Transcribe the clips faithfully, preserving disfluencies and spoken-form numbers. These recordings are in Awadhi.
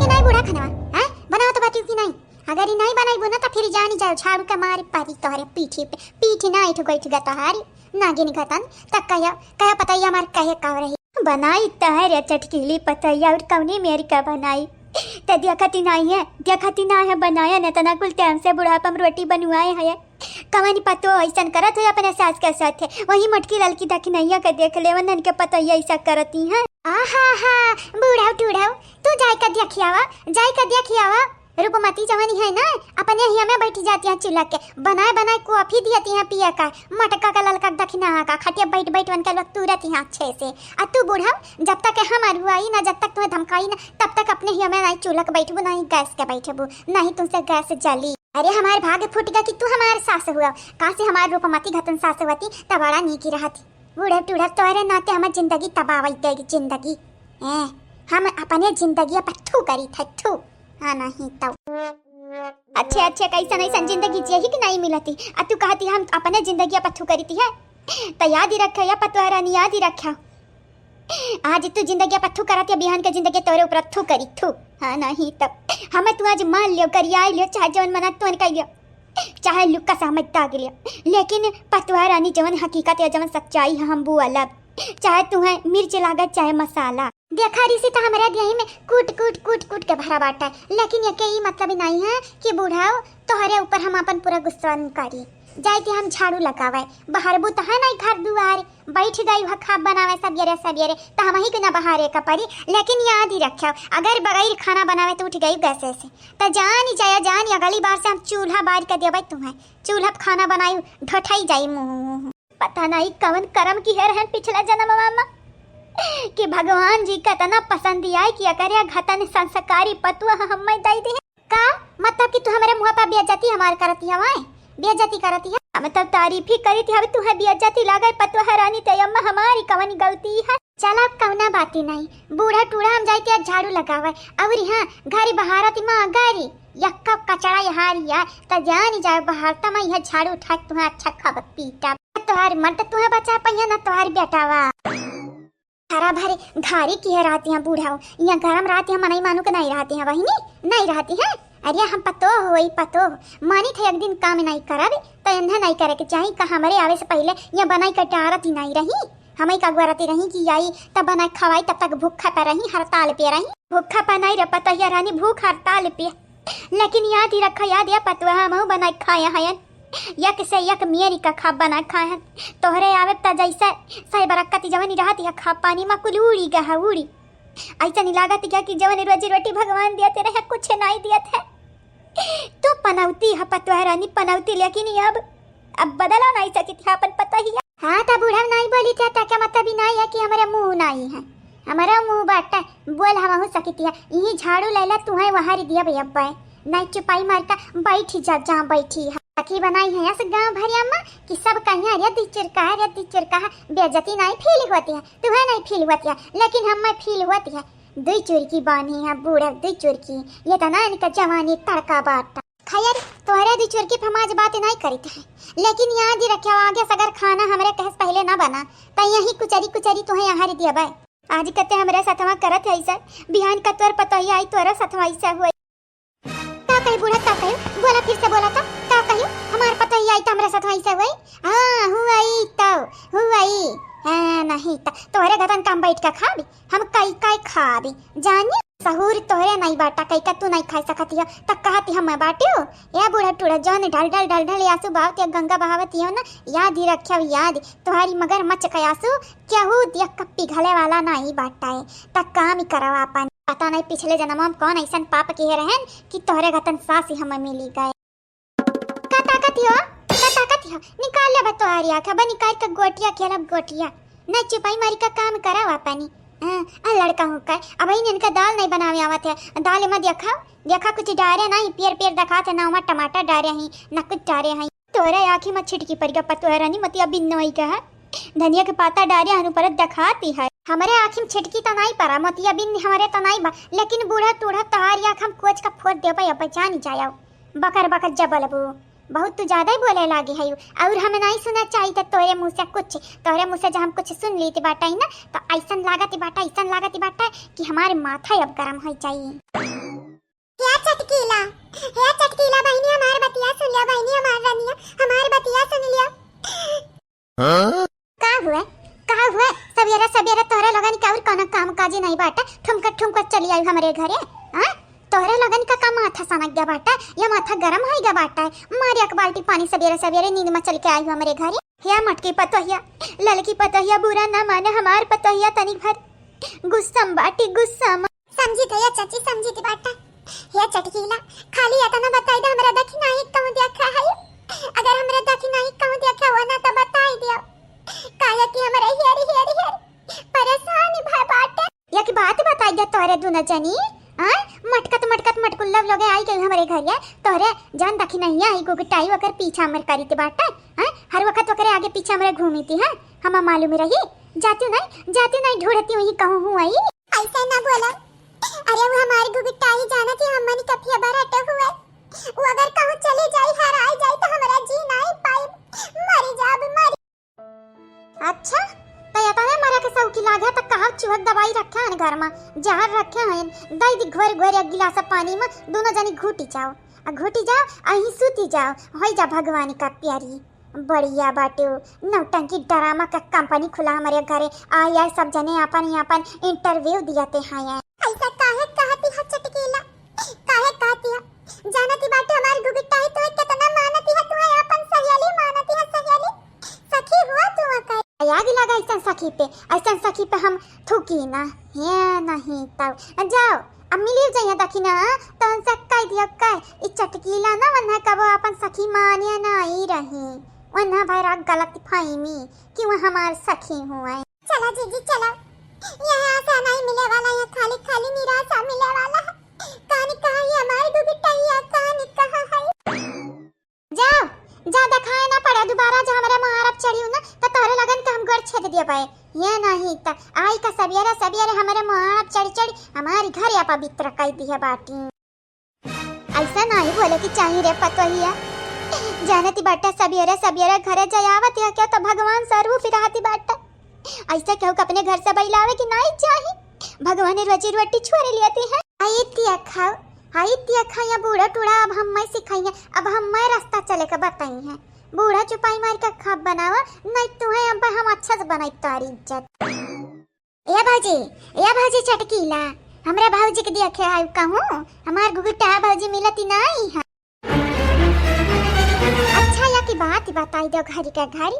कि नाहीं बूढ़ा खनवा, हैं? बनावत बाटिउ कि नाहीं? अगर ई नाहीं बनइबू ना, त फिर जानी जाओ, झाड़ू के मारे परी तोहरे पीठी पे। पीठी ना इठ गइठ गा तोहारी, नागिन गतन। त कहिया, कहिया पतइया हमार कहे का रही? बनाई तहरे चटकीली पतइया, और कौनी मेरी का बनाई? त देखती नाहीं है, देखती नाहीं है बनाया न, तना कुल टाइम से बुढ़ापा में रोटी बनवाए है। कवनी पतो ऐसन करत है अपने सास के साथे, वही मोटकी ललकी दखिनैया के देख ले, वनन के पतइया ऐसा करती है। आहा हा, बूढ़ऊ टूढ़ऊ, तू जाए के देखियावा, जाए के देखियावा। रूपमती जवनी है ना, अपने हिया में बैठी जाती है चूल्हा के, बनाए बनाए कॉफी दियती है पिए का, मटका का ललका दखिना का, खटिया बैठ बैठ वन के लोग तूरत यहाँ अच्छे से। आ तू बूढ़ऊ, जब तक हमार हुआई ना, जब तक तुम्हें धमकाई ना, तब तक अपने हिया में नाहीं चूल्हा के बैठबू, नाहीं गैस के बैठबू, नाहीं तुमसे गैस जली। अरे हमार भाग फूट गया कि तू हमार सास हुआ, कासे हमार रूपमती घतन सास हुआ थी, तब बड़ा नीकी रहती। बूढ़े टूढ़े तोहरे नाते हमार जिंदगी तबाह वई गई जिंदगी। ए, हम अपने जिंदगी पर थू करी थे, थू। हाँ, नहीं तो। अच्छे, अच्छे, कैसन ऐसन जिंदगी जियही कि नाहीं मिलती। आ तू कहती हम अपने जिंदगी पर थू करी थी है। त याद ही रखे या पतोह रानी, याद ही रखे। आज तू जिंदगी पर थू करत या बिहान के जिंदगी तोरे ऊपर थू करी थू। हाँ, नहीं तो। हमें तू आज मान लियो, गरियाई लियो, चाहे जौन मना तोन कह लियो। चाहे लुक्का से हमें दाग लियो। लेकिन पतोह रानी जवन हकीकत या जवन सच्चाई है हम बोलब। चाहे तुम्हें मिर्च लागत चाहे मसाला। देखा रिसी त हमरे देही में कूट, कूट, कूट, कूट के भरा बाटा। लेकिन एके ई मतलब नाहीं है कि बूढ़ऊ तोहरे ऊपर हम अपन पूरा गुस्सा निकारी। जाए के हम झाड़ू लगावे, बहरबू त है नाहीं घर दुआर, बैठ गई ह खाब बनावे सबेरे सबेरे, त हमही के ना बहारे का परी। लेकिन याद ही रखियो, अगर बगैर खाना बनावे त उठ गई गैसे से, त जानी जाया जानी, अगली बार से हम चूल्हा बार के देबै तुम्हें, चूल्हा पे खाना बनाई ढोठाई जाई मुँह। पता नाहीं कवन करम किहे रहन पिछला जनमवा मा कि भगवान जी का इतना पसंद आए कि अगर या घतन संस्कारी पतुआ हमें दे दे। का मतलब कि तू हमरे मुँह पर बेइज्जती हमार करती है, वाय? बेइज्जती करती है? हम तब तारीफ ही करी थी, अब तुहे बेइज्जती लागे पतोह रानी, ते अम्मा हमारी कवन गलती है? चला, कवना बाती नाहीं, बूढ़ा टूढ़ा हम जाई ते झाड़ू लगावे। और हाँ, घरी बहारत मा गरी यक्का कचड़ा यहारी है, त जानी जाए बहारता मा यह झाड़ू उठा के तुहे अच्छा खाबत पीटा। तोहार मर्द तुहे बचा पहिया ना तोहार बेटावा। हरा भरे घरी किहे रहती हैं बूढ़ाऊ, यहाँ गरम रहती हैं, मनई मानू के नाहीं रहती हैं बहिनी, नाहीं रहती हैं। अरे हम पतोह होई पतोह, मानी थे एक दिन काम नाहीं करब, त इन्हें नाहीं करे के चाही। का हमरे आवे से पहिले यहाँ बनाई के डारत ही नाहीं रही, हमई का अगुआ रहती रही कि आई तब बनाई खवाई, तब तक भूखा पे रही, हड़ताल पे रही। भूखा पे नाहीं रे पतोहिया रानी, भूख हड़ताल पे। लेकिन याद ही रखा, याद या पतोह, हमहू बनाई खाए हयन। यक से यक मेरी का खाब बना खाए हन। तोहरे आवे त जैसे सही बरकत जवन रहत या खाब पानी मा कुल उड़ी गहा उड़ी। ऐसा नहीं लागत क्या कि जवन रोजी रोटी भगवान दिया ते रहे, कुछ नहीं दिया थे। तू पनौती है पतोह रानी, पनौती, लेकिन ये अब, अब बदला नहीं सकी थी अपन पतोहिया। हाँ, त बूढ़ा नहीं बोली थे, त क्या मतलब ही नहीं है कि हमारे मुँह नहीं है, हमारा मुँह बाटा। बोल, हमहू सकितिया, इही झाड़ू लैला तुहैं वहारी दिया भैया अब्बै। नाहीं चुपाई मार का बैठी जा, जहाँ बैठी है। सखी बनाई है यस गाँव भरिया मा कि सब कहिया, "अरे दुई चुरका है, अरे दुई चुरका है।" बेइज्जती नाहीं फील होती है, तुहैं नाहीं फील होती है, लेकिन हमें फील होती है। दुई चुरकी बान्ही है बूढ़ा, दुई चुरकी, ये तना इनका जवानी तड़का बाटा। खैर, तोहरे दुई चुरकी पे हम आज बात नाहीं करित है, लेकिन याद ही रखियो, आगे से अगर खाना हमरे कहे से पहिले ना बना, त यही कुचरी कुचरी तुहैं यहाँ देबै। आज कते हमरे सथवा करत है ऐसा, बिहान का तोर पतोहिया आई तोरा सथवा ऐसा हुआ। का कही बूढ़ा, का कही? बोला, फिर से बोला तो, का कही? हमार पतोहिया आई त हमरे सथवा ऐसा हुआ? हाँ, हुआ ई तो, हुआ ई। हाँ, नहीं त तोहरे घरन काम बैठ के खाबी, हम कई कई खाबी, जानिए। सहूर तोहरे नाहीं बाटा, कई का तू नाहीं खाई सकत हियो, त कहत ही हम बाटियो। ए बूढ़ा टूढ़ा, जौन ढल ढल ढल ढल आंसू बहावत या गंगा बहावत हियो ना, याद ही रखियो, याद। तोहारी मगरमच्छ का आंसू केहू दिया कप्पी घले वाला नाहीं बाटा है। त काम ही करवा अपन। पता नाहीं पिछले जन्म में कौन ऐसन पाप किहे रहन कि तोहरे घतन सास ही हमें मिली गए। का ताकत हो? का ताकत हो? निकाल ले बा तोहारी आँख, अब निकाल के गोटिया खेलब गोटिया। ना चुपाई मारी का काम करावा पानी। हाँ, आ लड़का हूँ का, अब ही इनका दाल नाहीं बनावे आवत है, दाल में देखा, देखा कुछ डारे नाहीं, पियर पियर देखात है, ना ओमा टमाटर डारे हैं, ना कुछ डारे हैं। तोहरे आँखी में छिटकी पड़ गया पतोह रानी, मतिया बिन्नोई का है, धनिया के पाता डारे हनु परत देखाती है। हमरे आँखी में छिटकी तो नाहीं पड़ा, मोतिया बिन्न हमरे तो नाहीं बा, लेकिन बूढ़ा टूढ़ा तोहारी आँख हम कोच का फोड़ देबै, अब जानी जायो। बकर बकर जब बोलबू, बहुत तू ज्यादा ही बोले लागी है। और हम नाहीं सुना चाहित तोहरे मुँह से कुछ, तोहरे मुँह से जब हम कुछ सुन लीत बाटा ही ना, तो ऐसन लागत बाटा, ऐसन लागत बाटा कि हमारे माथा अब गरम हो जाई। चटकीला, हे चटकीला बहिनी, हमार बतिया सुन लिया बहिनी, हमार रनिया, हमार बतिया सुन लिया। हाँ? का हुआ, का हुआ? सबेरे सबेरे तोहरे लोगन के और कौनो काम काज नहीं बाटे, ठुमकत ठुमकत चली आई हमरे घरे। हाँ, तोहरे लोगन का का माथा सनक गया बाटे, या माथा गरम होई गया बाटे? मार एक बाल्टी पानी सबेरे सबेरे नींद में चल के आई हमरे घरे। हे मटकी पतोहिया, ललकी पतोहिया, बुरा ना माने, हमार पतोहिया तनिक भर गुस्सा में बाटी, गुस्सा में। समझी थे या चाची, समझी थी बाटा। हे चटकीला, खाली इतना बताई दे, हमरा दखिनाही कहूँ देखा है? अगर हमरा दखिनाही कहूँ देखा हुआ ना तो बताई दियो, काहे कि हमरा हेर हेर हेर परेशान भय बाटे। एक बात बताई दे तोहरे दुनो जनी, आय, मटकत मटकत मटकुल्लब लोगे आई गई हमरे घरे। तोहरे जौन दखिनहिया आई गुगटाई ओकर पीछा हमर करीत बाटे, आय, हर वक्त ओकरे आगे पीछे हमरे घूमी थी, हाँ, हमा मालूम रही। जाती नहीं, जाती नहीं, ढूंढती हुई कहूँ हूँ आई। ऐसा ना बोला, अरे वो हमारी गुगटाई जानत है, हमनी का फेवर हटे हुए। वो अगर कहूँ चली जाई, हराई जाई तो हमरा जी नहीं पाई, मरी जाब, मरी। अच्छा, तो इतने मरे के शौकी लागे तो कहाँ चुहक दवाई रखे हैं घर में, जहर रखे हैं, दई दी घोर घोर एक गिलास पानी में, दुनो जनी घूटी जाओ, आ घूटी जाओ, अहीं सूती जाओ, होई जा भगवान का प्यारी। बढ़िया बाटे, नौटंकी ड्रामा का कंपनी खुला हमरे घरे। आई आई सब जने आपन आपन इंटरव्यू दियाते हैं। ऐसा काहे कहती है चटकीला, काहे कहती है? जानती बाटे हमार गुगुटाई तो कितना मानती है, तुम्हें आपन सहेली मानती है, सहेली, सखी हुआ तू का। आग लगा ऐसन सखी पे, ऐसन सखी पे हम थूकी ना। हे नहीं तब जाओ, अब मिली जाइए दखिना, तो उनसे कह दियो कह, ई चटकीला ना वन्हा कबो अपन सखी मानिया ना आई रही, वन्हा भैरा गलत फहमी कि वो हमार सखी हुए। चला जीजी चला, यहाँ आशा नहीं मिले वाला, यहाँ खाली खाली निराशा मिले वाला है। कहानी कहाँ है हमारी गुगुटाई, कहानी कहाँ है? जाओ, जा देखाए ना पड़े दोबारा, जा हमरे मुहारब चढ़ी ना, तो तोहरे लगन के हम गोड़ छेद दिए पाए। ये नहीं तो आई का सबियरे सबियरे हमरे मुहारब चढ़ी चढ़ी हमारी घर अपवित्र कर दिए बाटी। ऐसा नहीं बोले कि चाहिए रे पतोहिया। जानती बाटा सबियरे सबियरे घरे जायावत है क्या तो भगवान स्वरूप ही रहती बाटा। ऐसा केहू के अपने घर से बैलावे कि नहीं चाही। भगवान रोजी रोटी छोड़ लेती है। आई तिया खाओ, आई तिया खाइया बूढ़ा टूढ़ा, अब हम मैं सिखाइया, अब हम मैं रास्ता चले के बताई है। बूढ़ा चुपाई मार के खाब बनावा, नहीं तुम्हें अब हम अच्छा से बनाई तारी इज्जत। ए भौजी, ए भौजी चटकीला, हमरा भौजी के देखे आयु कहूँ, हमार गुगुटा भौजी मिलती नहीं है। अच्छा, या की बात बताई दो घरी का घरी।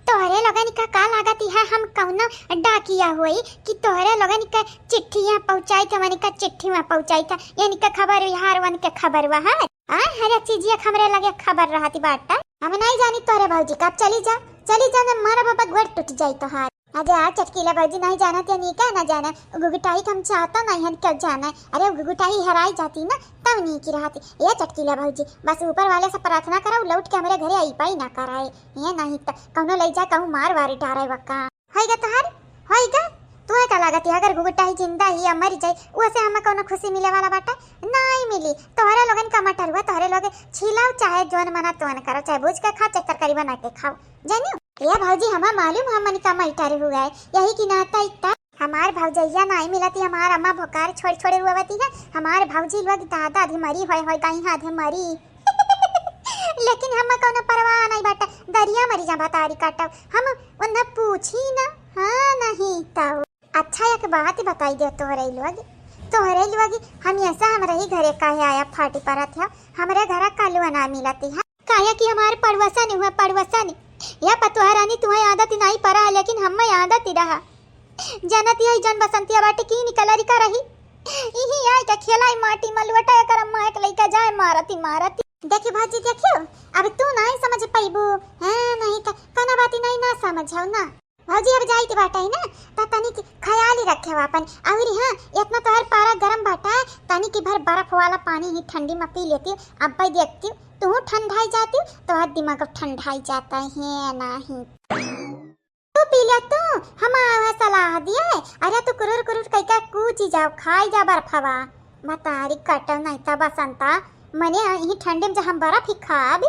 तोहरे लोगन का का लागत है, हम कौनो डाकिया होई कि तोहरे लोगन का चिट्ठी यहाँ पहुँचाई था, वनी का चिट्ठी वहाँ पहुँचाई था, यानी का खबर बिहार वन के खबर वहाँ। आ, हर एक चीजिया के हमरे लगे खबर रहती बाटा। हम नहीं जानी तोहरे भौजी का। अब चली जा, चली जा, न मारा बाबा गोड़ टूट जाई तोहार। अरे आ चटकीला भौजी नहीं जानत या नी का ना जाना, उ गुगुटाई के हम चाहता नहीं हन क्यों जाना। अरे उ गुगुटाई हराई जाती ना तब नी की रहती। ए चटकीला भौजी, बस ऊपर वाले से प्रार्थना करा, उ लौट के हमरे घरे आई पाई ना कराए। ये नहीं तो कौनो ले जा कहूँ मार वारी डारे वक्का। होइगा तोहार, होइगा। तुहे का लागत है अगर गुगुटाई जिंदा ही या मर जाई, उसे हमें कौनो खुशी मिले वाला बाटा? नहीं मिली। तोहरे लोगन का मटर हुआ, तोहरे लोग छीलाओ चाहे जोन मना तोन करो, चाहे भूज के खाओ चाहे तरकारी बना के खाओ। जानियो? ए भौजी, हमा मालूम हमन का मटर हुआ है, यही की नाता इतना। हमार भौजैया नाई मिलती, हमार अम्मा भोकार छोड़ छोड़े हुआ बती है। हमार भौजी लोग दादा आधे मरी होय होय गई है, आधे मरी। लेकिन हम कौनो परवाह नहीं बाटा, दरिया मरी जा बतारी काटब, हम उन्हें पूछी ना। हाँ नहीं तो। अच्छा एक बात बताई दे तोहरे लोग, तोहरे लोग हम ऐसा हमरा ही घरे काहे आया फाटी परत है, हमरे घरा कालुआ ना मिलती है। काहे कि हमारे पड़वसन हुआ, पड़वसन। या पतोहा रानी, तुम्हें आदत नहीं पड़ा है, लेकिन हमें आदत ही रहा। जनत यही जन बसंतिया बाटे की निकलरी का रही। इही आय के खेलाई माटी में लोटा एकर अम्मा एक लइका जाए मारती, मारती। देखी भौजी, देखियो, अब तू नहीं समझ पाइबू। हाँ, नहीं तो कना बाती नहीं ना समझो ना। भौजी, अब जाइत बाटे ना, त तनी की ख्याल ही रखे अपन। अउरी हाँ, इतना तोहर पारा गरम बाटे, तनी की भर बर्फ वाला पानी ही ठंडी में पी लेती, अब भाई देखती, तू ठंडाई जाती, तोहर दिमाग ठंडाई जाता है नहीं। तू पी ले तू, हम आवा सलाह दिए। अरे तू कुरुर कुरुर कइका कूची जाओ, खाई जा बर्फवा। बतारी कटल नहीं त बसंता, मने यही ठंडी में जब हम बर्फ ही खाब,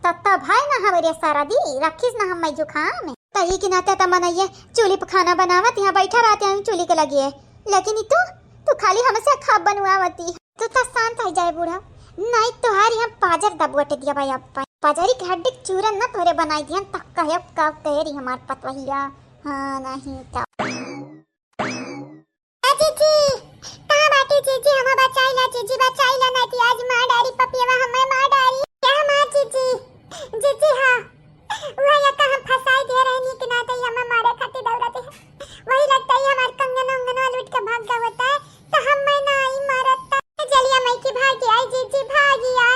त तब है ना हमरे सरदी, रखिस ना हम जुकाम। तही के नाते त मनइये चूल्ही पे खाना बनावत, यहाँ बैठा रहते हैं चूल्ही के लगिए। लेकिन ई तू, तू खाली हमसे खाब बनवावती। तू तो शांत हो जाए बूढ़ा, नहीं तोहारी हम पाजर दबोट दिया भाई। अब पाजरी के हड्डी के चूरन न तोहरे बनाई दिहन, तक कहे का कह रही हमार पतवहिया। हाँ, नहीं तो। ए जीजी, कहाँ बाटी जीजी? हमें बचाई ला जीजी, बचाई ला, नहीं तो आज मार डारी पपियवा, हमें मार डारी। क्या माँ जीजी? जीजी हाँ, वह यका हम फंसाई दे रहे नी कि ना, तो ये हमें मारे खातिर दौड़त है। वही लगता है हमार कंगन उंगन वाला उठ के भाग गया होता है, तो हम मैं ना आई मारत था। जलिया मैं की भागी आई जीजी, भागी आई।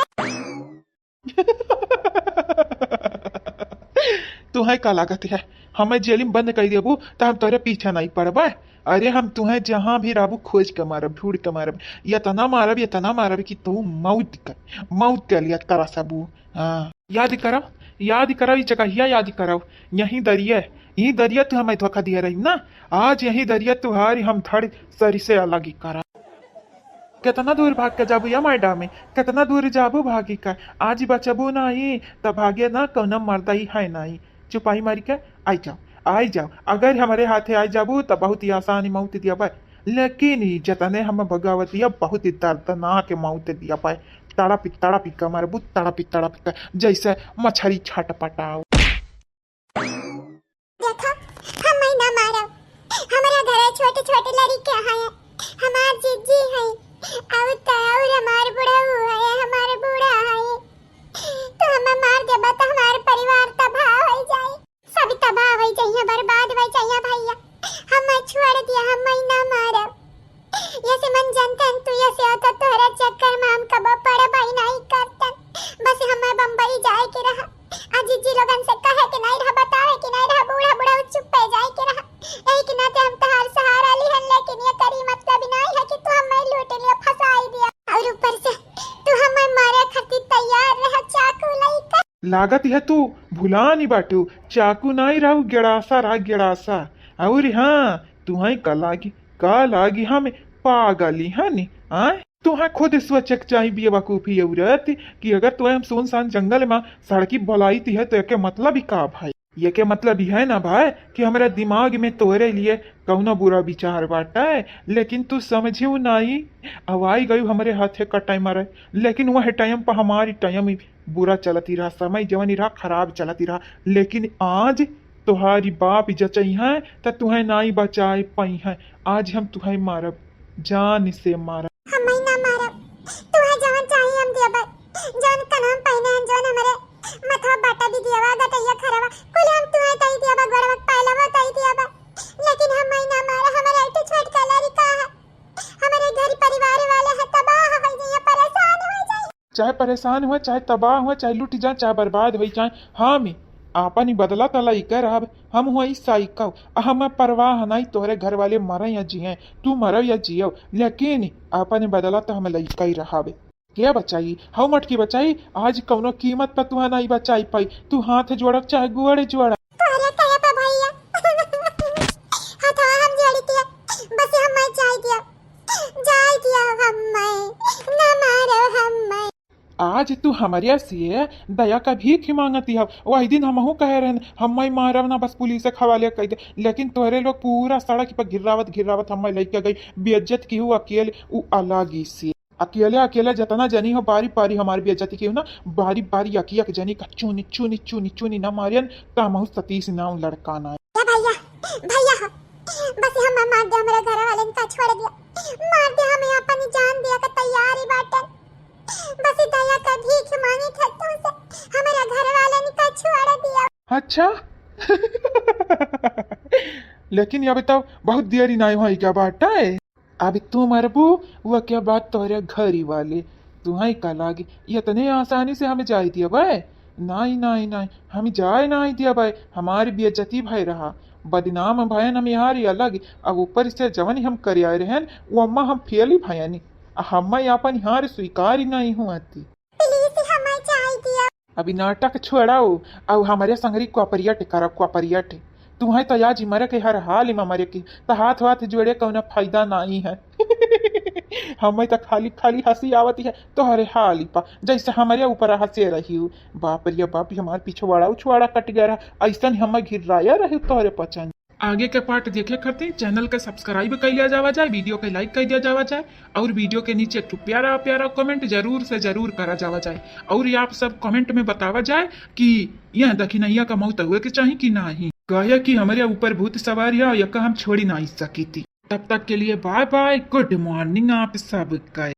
तुहैं का लागत है, हमें जेल में बंद कर देबू तो हम तोरे पीछे नहीं पड़बे। अरे हम तुहैं जहाँ भी रहबू खोज के मारब, ढूंढ के मारब, इतना मारब, इतना मारब कि तू मौत कर, मौत कर लिया करा सबू। हाँ, याद करब, याद करब, ई जगहिया याद करब। यहीं दरिया, यहीं दरिया तू हमें धोखा दिया रही ना, आज यहीं दरिया तुहारी हम धड़ सरी से अलग ही करा। कितना दूर भाग के जाबू या मैडम, कितना दूर जाबू भागी का? आज बचबू नहीं, त भागे ना कौनो मर्दाई है नहीं। चुपाई मारी के आई जाओ, आई जाओ। अगर हमरे हाथे आई जाबू त बहुत ही आसान मौत दिया भाई, लेकिन ई जतने हम भगावत दिया बहुत ही दर्दनाक मौत दिया भाई। तड़पी तड़पी के मरबू, तड़पी तड़पी के, जैसे मछरी छटपटाओ। देखा, हम मैं ना मारब। हमरा घरे छोटे छोटे लड़के हैं, हमार जीजी है, और तो और हमार बुढ़ऊ है, हमार बूढ़ा है। तो हमें मार देबा तो हमार परिवार तबाह हो जाए, सब तबाह हो जाइए, बर्बाद हो जाइए भैया। हमें छोड़ दिया, हम मैं ना मारब। यसे मन जानतन तू यसे होता तोहरा चक्कर में हम कबो पड़बई नहीं करतन। बस हमें बम्बई जाए के रहा, आ जीजी लोगन से कहे के नहीं रहा, बतावे के नहीं रहा, बूढ़ा बूढ़ा चुप्पे जाए के रहा। यही के नाते हम तहार सहारा लिहन, लेकिन ये करी मतलब ही नहीं है कि तू हमें लूट लिया, फंसाई दिया, और ऊपर से तू हमें मारे खातिर तैयार रहा चाकू लेकर। लागत है तू भुला नहीं बाटू, चाकू नहीं रहू, गेड़ासा रहा, गेड़ासा। और हाँ, तुहैं का लागी, का लागी, हम पागल ही हनी, आय? तुहैं खुद सोचे के चाही बेवकूफी औरत कि अगर तुहैं हम सुनसान जंगल में सड़की बोलाई ती है तो एके मतलब ही का भाई? एके मतलब ही है ना भाई कि हमरा दिमाग में तोरे लिए कौनो बुरा विचार बाटे, लेकिन तू समझियो नाई। अब आई गयू हमरे हाथे कटाई मारे, लेकिन वह टाइम पर हमारी टाइम ही बुरा चलती रहा, समय जवन ही रहा खराब चलती रहा, लेकिन आज तोहारी बाप जचई हैं त तुहैं नाई बचाए पई हैं। आज हम तुहैं मारब, जान से मारब। हम ही ना मारब, तुहैं जवन चाही हम देबै, जवन कनवा में पहिने हैं, जवन हमरे मथवा बाटा भी दियावा, गटैया खरवा, कुल हम तुहैं तई देबै, गोड़वा के पायलवा तई देबै, लेकिन हम ही ना मारब। हमरे एक ठो छोटका लड़का है, हमरे घर परिवार वाले हैं, तबाह हो जाइए, परेशान हो जाइए। चाहे परेशान हुआ, चाहे तबाह हुआ, चाहे लुट जा, चाहे बर्बाद हो जाए, हम आपन ही बदला त लइके रहब। हम हुआ ई साइको, आ हमें परवाह नहीं तोहरे घर वाले मरे या जिए, तू मरो या जियो, लेकिन आपन ही बदला त हम लइके ही रहब। के बचाई? हऊ मटकी बचाई? आज कौनो कीमत पर तुहा नहीं बचाई पाई। तू हाथ जोड़ब चाहे गोड़ जोड़ब। तोहरे कहे पे भैया। हथवा हम जोड़ी दिया, बस हम मैं जाई दिया, जाई दिया हम मैं, ना मारो हम मैं। आज तू हमरे से दया का भीख मांगती हव। वही दिन हमहू कहे रहन, हम मैं मारब ना, बस पुलिस के हवाले कर दे। लेकिन तोहरे लोग पूरा सड़क पर घिर्रावत घिर्रावत हम मैं लेके गई, बेइज्जत की हूँ अकेले, उ अलग ही से। अकेले, अकेले जतना जनी हो, बारी, बारी हमार बेइज्जती की हो ना, बारी, बारी यक, यक जनी का चुनी, चुनी, चुनी, चुनी ना मारियन, त हमहू सतीश नाम लड़का ना। ए भैया, भैया हो, बस हम मार दे, हमरे घर वाले का छोड़ दिया, मार दे, हमें अपन जान दिया का तैयारी बाटन, बस दया का भीख मांगी थे तुमसे, हमारे घर वाले का छोड़ दिया। अच्छा। लेकिन अभी तो बहुत देरी नहीं होई क्या बाटा है। अब तू मरबू, वो क्या बात तोहरे घरी वाले, तुहई का लागी, इतने आसानी से हमें जाई दिया भाई? नाई, नाई, नाई, हम जाए नाई दिया भाई, हमारी बेइज्जती भय रहा, बदनाम भयन हम यहाँ अलग, अब ऊपर से जवन हम कर आए रहन, वो अम्मा हम फेल ही भयनी, हम अपन हार स्वीकार ही नहीं हुआ थी। प्लीज हमें जाए दिया। अभी नाटक छोड़ाओ, अब हमारे संगरी cooperate करा, cooperate। तुम्हें तो आज मरे के हर हाल में मरे के, तो हाथ हाथ जोड़े कौनो फायदा नहीं है। हमें तो खाली खाली हंसी आवती है तोहरे हाल ही पा, जैसे हमारे ऊपर हंसे रही हो। बाप रे बाप, हमार पिछवाड़ा उछवाड़ा कट गया रहा, ऐसा हमें घिर्राया रही तोहरे पचन। आगे के पार्ट देखे खातिर चैनल के सब्सक्राइब कर लिया जावा जाए, वीडियो के लाइक कर दिया जावा जाए और वीडियो के नीचे एक ठो प्यारा प्यारा कमेंट जरूर से जरूर करा जावा जाए। और ये आप सब कमेंट में बतावा जाए कि यह दखिनैया का मौत हुए के चाही कि नाही, काहे कि हमरे ऊपर भूत सवार है, यका हम छोड़ी नाही सकी थी। तब तक के लिए बाय बाय, गुड मॉर्निंग आप सब का।